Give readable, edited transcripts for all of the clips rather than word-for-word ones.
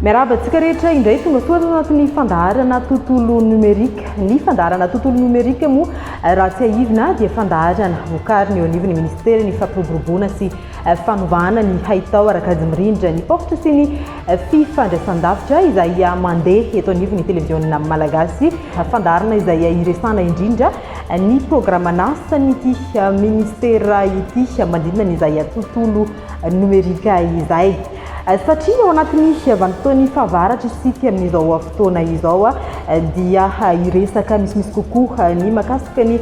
Miarahaba antsika rehetra indray tonga soa ato anatin'ny fandaharana tontolo nomerika. Ny fandaharana tontolo nomerika moa raha tsiahivina dia fandaharana vokariny eo anivon'ny ministeran'ny fampiroboroboana sy fanovana ny haitao ara-kajy mirindra ny paositra sy ny fifandraisandavitra izay mandeha eto anivon'ny televiziona malagasy. Fandaharana izay iresahana indrindra ny programan'asan'ity ministera ity manodidina ny izay tontolo nomerika izay. Satria ao anatin'ny vanim-potoan'ny fahavaratra isika amin'izao fotoana izao dia hiresaka misimisy kokoa ny mahakasika ny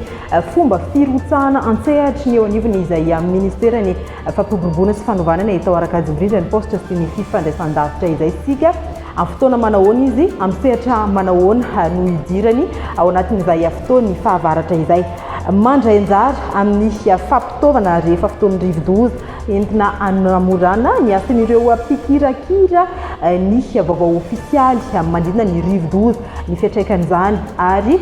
fomba firotsahana an-tsehatry ny eo anivon'izay ministeran'ny fampiroboroboana sy fanovana ny haitao ara-kajy mirindra ny paositra sy ny fifandraisan-davitra izay isika. Amin'ny fotoana manahoana izy, amin'ny sehatra manahoana no hidirany ao anatin'izay fotoan'ny fahavaratra izay. Mandray anjara amin'ny fampitaovana rehefa fotoan'ny rivodoza entina hanamorana ny asan'ireo mpikirakira ny vaovao ofisialy manodidina ny rivodoza, ny fiantraikan'izany ary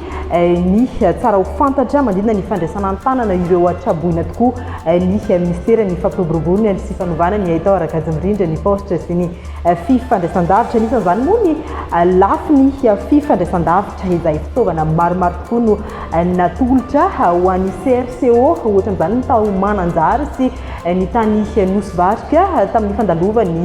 ny tsara ho fantatra manodidina ny fandraisana an-tanana ireo traboina tokoa ny minisiteran'ny fampiroboroboana sy fanovana ny haitao ara-kajy mirindra ny paositra sy ny fifandraisan-davitra. Anisan'izany moa ny lafiny fifandraisan-davitra izay fitaovana maromaro tokoa no natolotra ho an'ny CRCO, ohatra amin'izany ny tao Mananjary sy ny tany Nosy Varika tamin'ny fandalovan'ny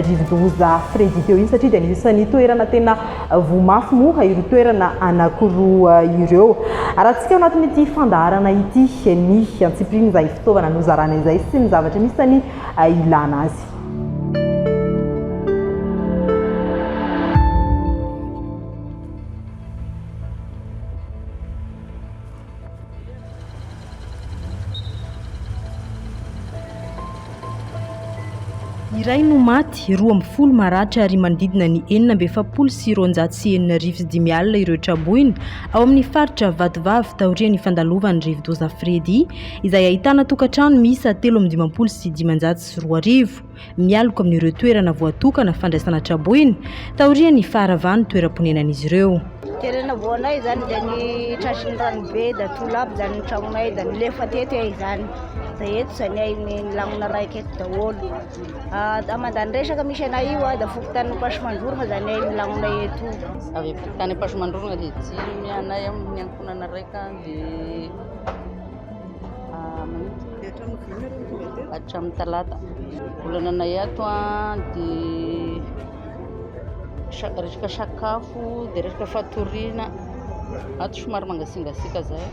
rivodoza Freddy teo iny satria dia anisan'ny toerana tena voa mafy moa ireo toerana anankiroa ireo. Arahantsika ao anatin'ity fandaharana ity ny antsipirian'izay fitaovana nozarana izay sy ny zavatra anisan'ny ilana azy. Iray no maty, 12 maratra ary manodidina ny 6246 ireo traboina ao amin'ny faritra Vatovavy taorian'ny fandalovan'ny rivodoza Freddy izay ahitana tokantrano miisa 2053 mialoka amin'ireo toerana voatokana fandraisana traboina taorian'ny faharavan'ny toeram-ponenan'izy ireo. Toerana voanay zany dia ny tratry ny ranobe da tolapy zany ny tragnonay da nilefa teto ay zany da eto zany ay ny nilamina raiky eto daholo. Ah, mandany resaka misy anay io ah, da fokontany Ampasimandrorogna zany ay milamina eto. Avy fokontany Ampasimandrorogna dia dimy anay amin'ny ankohonana raika dia Hatramin'ny talata. Olana anay ato dia resaka sakafo dia resaka fatoriana. Ato somary mangatsiangatsiaka zay.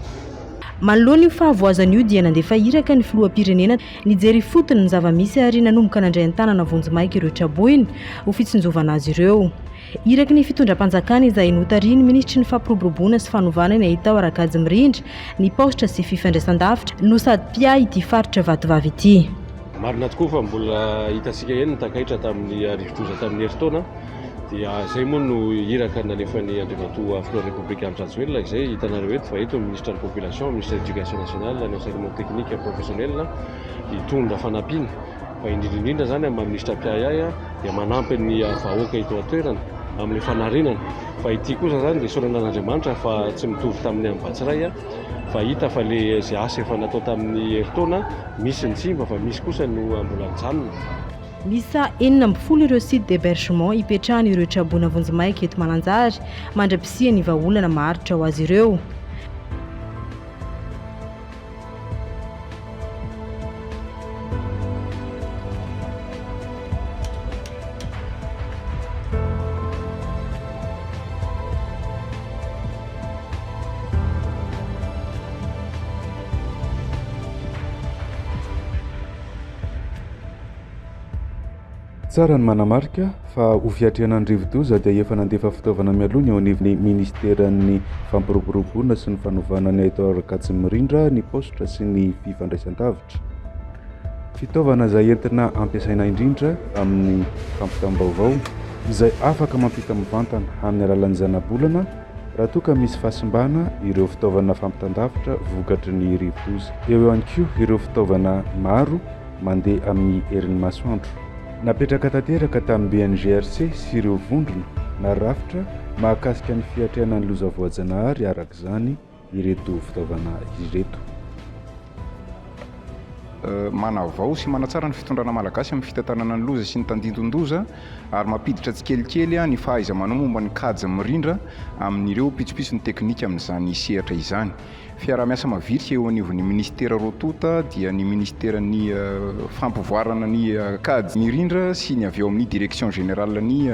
Manoloana io fahavoazana io dia nandefa iraka ny filoham-pirenena nijery ifotony ny zava-misy ary nanomboka nandray an-tanana vonjimaika ireo traboina ho fitsinjovana azy ireo. Iraky ny fitondram-panjakana izay notarihin'ny minisitry ny fampiroboroboana sy fanovana ny haitao ara-kajy mirindra, ny paositra sy fifandraisan-davitra no sady mpiahy ity faritra Vatovavy ity. Marina tokoa fa mbola hitantsika ihany ny takaitra tamin'ny rivodoza tamin'ny herintaona dia izay moa no iraka nalefan'ny Andriamatoa Filohan'ny Repoblika Andry Rajoelina izay hitanareo eto fa eto ny Minisitra ny Population, Minisitra ny Éducation Nationale, ny Enseignement Technique et Professionnel hitondra fanampiana fa indrindra indrindra izany amin'ny maha Minisitra mpiahy ahy dia manampy ny vahoaka eto an-toerana amin'ilay fanarenana fa ity kosa izany dia isaorana an'Andriamanitra fa tsy mitovy tamin'ny an'i Batsiray fa hita fa le izay asa efa natao tamin'ny herintaona misy ny simba fa misy kosa no mbola mijanona. Miisa 16 ireo sites d'hebergement ipetrahan'ireo traboina vonjimaika eto Mananjary mandra-pisian'ny vahaolana maharitra ho azy ireo. Tsara ny manamarika fa ho fiatrehana ny rivodoza dia efa nandefa fitaovana mialoha ny eo anivon'ny minisiteran'ny fampiroboroboana sy ny fanovana ny haitao ara-kajy mirindra ny paositra sy ny fifandraisan-davitra. Fitaovana izay entina ampiasaina indrindra amin'ny fampitam-baovao izay afaka mampita mivantana amin'ny alalan'ny zanabolana raha toa ka misy fahasimbana ireo fitaovana fampitan-davitra vokatry ny rivodoza. Eo ihany koa ireo fitaovana maro mandeha amin'ny herin'ny masoandro. Napetraka tanteraka tamin'ny BNGRC sy ireo vondrona na rafitra mahakasika ny fiatrehana ny loza voajanahary araka izany ireto fitaovana ireto. manavao sy manatsara ny fitondrana malagasy amin'ny fitantanana ny loza sy ny tandindon-doza ary mampiditra tsikelikely ny fahaiza-manao momba ny kajy mirindra amin'ireo pitsopitsony teknika amin'izany sehatra izany. Fiaraha-miasa mavitrika eo anivon'ny minisitera roa tonta dia ny minisiteran'ny fampivoarana ny kajy mirindra sy ny avy ao amin'ny direction générale ny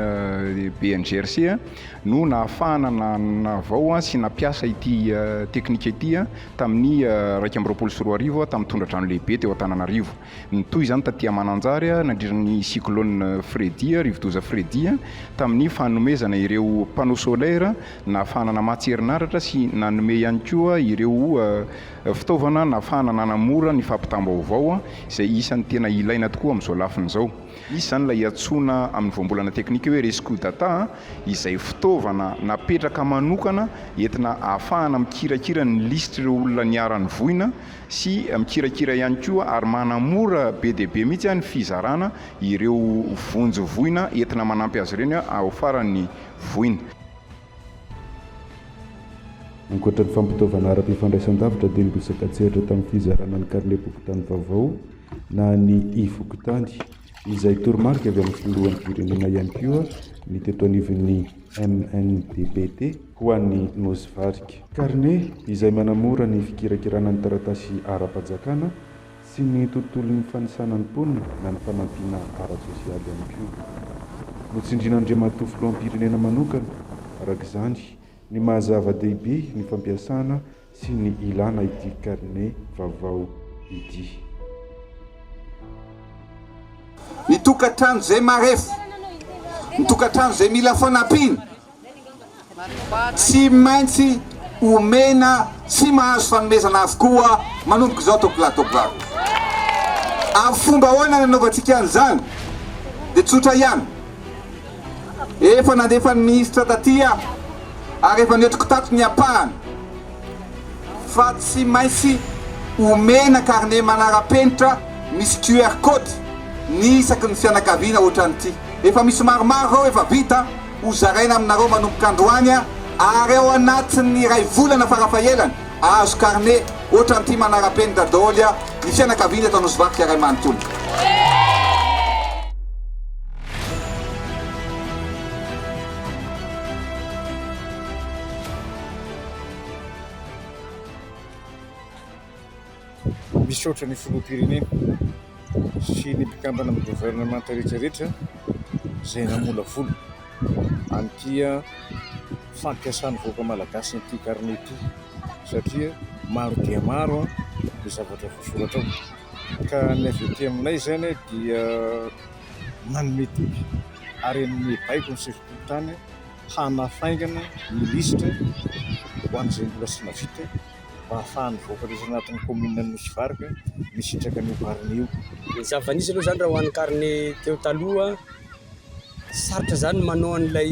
BNGRC no nahafahana nanavao sy nampiasa ity teknika ity tamin'ny 2021 tamin'ny tondra-drano lehibe teo Antananarivo. Nitohy izany taty Mananjary nandritra ny cyclone Freddy, rivodoza Freddy, tamin'ny fanomezana ireo panneaux solaires nahafahana namatsy herinaratra sy nanome ihany koa ireo fitaovana nahafahana nanamora ny fampitam-baovao izay isan'ny tena ilaina tokoa amin'izao lafiny izao. Misy izany ilay antsoina amin'ny voambolana teknika hoe rescue data izay fitaovana napetraka manokana entina ahafahana mikirakira ny lisitr'ireo olona niharan'ny voina sy mikirakira ihany koa ary manamora be dia be mihitsy ny fizarana ireo vonjy voina entina manampy azy ireny ao faran'ny voina. Ankoatra ny fampitaovana ara-pifandraisan-davitra dia nirotsaka an-tsehatra tamin'ny fizarana ny karnem-pokontany vaovao na ny i-fokontany izay toromarika avy amin'ny filohan'ny firenena ihany koa ny teto anivon'ny MNDPT ho an'ny Nosy Varika. Karne izay manamora ny fikirakirana ny taratasy ara-panjakana sy ny tontolon'ny fanisana ny mponina na ny fanampiana ara-tsosialy ihany koa. Notsindrin'Andriamatoa Filoham-pirenena manokana, araka izany, ny maha zava-dehibe ny fampiasana sy ny ilana ity carnet vaovao ity. Ny tokantrano izay marefo, ny tokantrano izay mila fanampiana, Tsy maintsy omena sy mahazo fanomezana avokoa manomboka izao tompolahy tompovavy. Amin'ny fomba ahoana no anaovantsika an'izany? Dia tsotra ihany. Efa nandefa ny minisitra taty aho ary efa nentiko tato ny ampahany fa tsy maintsy omena carnet manara-penitra misy QR code ny isaky ny fianakaviana ohatran'ity. Efa misy maromaro ireo efa vita. Ho zaraina aminareo manomboka androany ary ao anatin'ny iray volana farafahelany ahazo carnet ohatran'ity manara-penitra daholo ny fianakaviana eto Anosivarika iray manontolo. Misaotra ny Filoham-pirenena sy ny mpikambana amin'ny governemanta rehetra rehetra izay namolavola an'ity fampiasan'ny vahoaka malagasy an'ity carnet ity satria maro dia maro ny zavatra voasoratra ao. Ka ny avy aty aminay izany dia manome toky ary hanome baiko ny sefom-pokontany hanafaingana ny lisitra ho an'izay mbola tsy navita. mba hahafahan'ny vahoaka rehetra anatin'ny kaominina Nosy Varika misitraka an'io carnet io. Ny zava-nisy aloha izany raha ho an'ny carnet teo taloha, sarotra izany ny manao an'ilay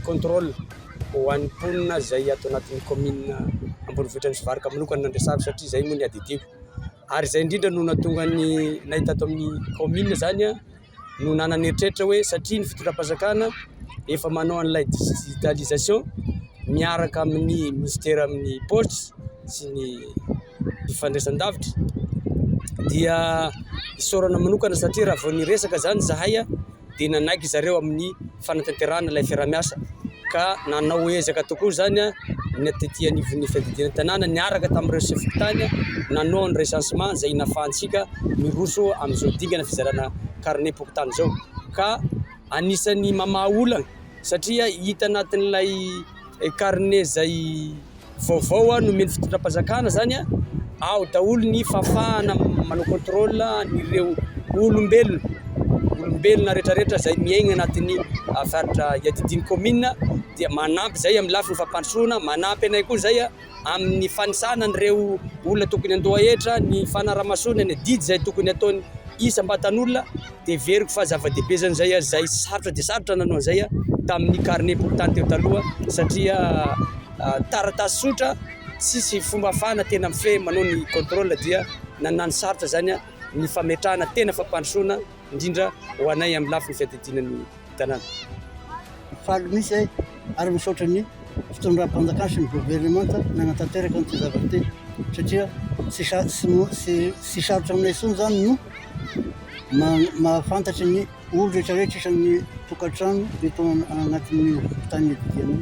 contrôle ho an'ny mponina izay ato anatin'ny kaominina ambonivohitra Nosy Varika manokana no andresako satria izay moa no iadidiako. Ary izay indrindra no nahatonga ny nay tato amin'ny kaominina izany an. no nanana eritreritra hoe satria ny fitondram-panjakana efa manao an'ilay digitalisation miaraka amin'ny minisitera amin'ny paositra sy ny fifandraisan-davitra dia isaorana manokana satria raha vao niresaka izany izahay dia nanaiky zareo amin'ny fanatanterahana ilay fiaraha-miasa ka nanao ezaka tokoa izany ny tety anivon'ny fiadidiana ny tanàna niaraka tamin'ireo sefo fokontany nanao ny recensement izay nahafahantsika miroso amin'izao dingana fizarana carnet pokontany izao ka anisan'ny mamaha olana satria hita anatin'ilay carnet izay vaovao nomen'ny fitondram-panjakana izany ao daholo ny fahafahana manao contrôle an'ireo olombelona, olombelona rehetrarehetra izay miaina anatin'ny faritra iadidian'ny kaominina dia manampy izay amin'ny lafiny fampandrosoana, manampy anay koa izay amin'ny fanisana an'ireo olona tokony handoa hetra, ny fanarahamasoana ny adidy izay tokony hataony isam-batan'olona dia heveriko fa zava-dehibe izany izay, izay sarotra dia sarotra nanao an'izay tamin'ny carnet pokontany teo taloha satria taratasy tsotra tsisy fomba ahafahana tena mifehy manao ny contrôle dia nanano sarotra izany ny fametrahana tena fampandrosoana indrindra ho anay amin'ny lafiny fiadidiana ny tanàna. Faly mihitsy zahay ary misaotra ny fitondram-panjakana sy ny governemanta nanatanteraka an'ity zavatra ity. satria tsy sa- tsy mo- tsy tsy sarotra aminay intsony zany no ma- mahafantatra ny olo rehetrarehetra isan'ny tokantrano eto anatin'ny tany iadidianay.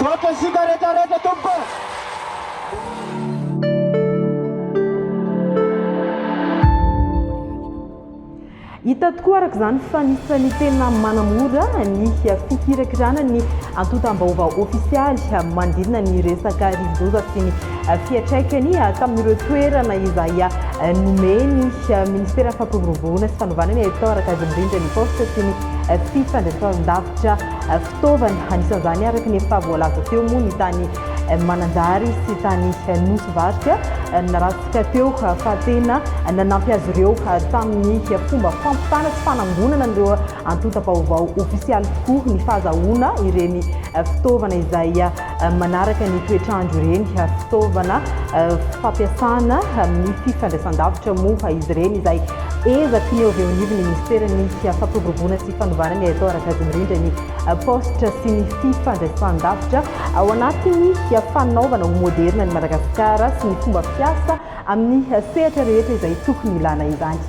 Misaotra isika rehetra rehetra tompoko. Hita tokoa araka izany fa anisan'ny tena manamora ny fikirakirana ny antontam-baovao ofisialy manodidina ny resaka rivodoza sy ny fiantraikany tamin'ireo toerana izay nomen'ny Ministeran'ny Fampiroboroboana sy Fanovana ny haitao araka azy mirindra ny paositra sy ny fifandraisan-davitra fitaovana. Anisan'izany araka ny efa voalaza teo moa ny tany Mananjary sy tany Nosy Varika naratsika teo fa tena nanampy azy ireo tamin'ny fomba fampitana sy fanangonana an'ireo antontam-baovao ofisialy tokoa ny fahazahoana ireny fitaovana izay manaraka ny toetr'andro ireny. Fitaovana fampiasana amin'ny fifandraisan-davitra moa izy ireny izay ezaky ny eo avy eo anivon'ny minisiteran'ny fampiroboroboana sy fanovana ny haitao araka azy mirindra ny paositra sy ny fifandraisan-davitra ao anatin'ny fanaovana ho moderina an'i Madagasikara sy ny fomba fiasa amin'ny sehatra rehetra izay tokony ilana izany.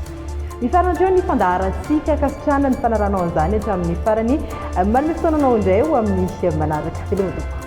Mifarana hatreo ny fandaharantsika, ankasitrahana ny fanarahanao an'izany hatramin'ny farany. Manome fotoana anao indray ho amin'ny manaraka. Veloma tompoko.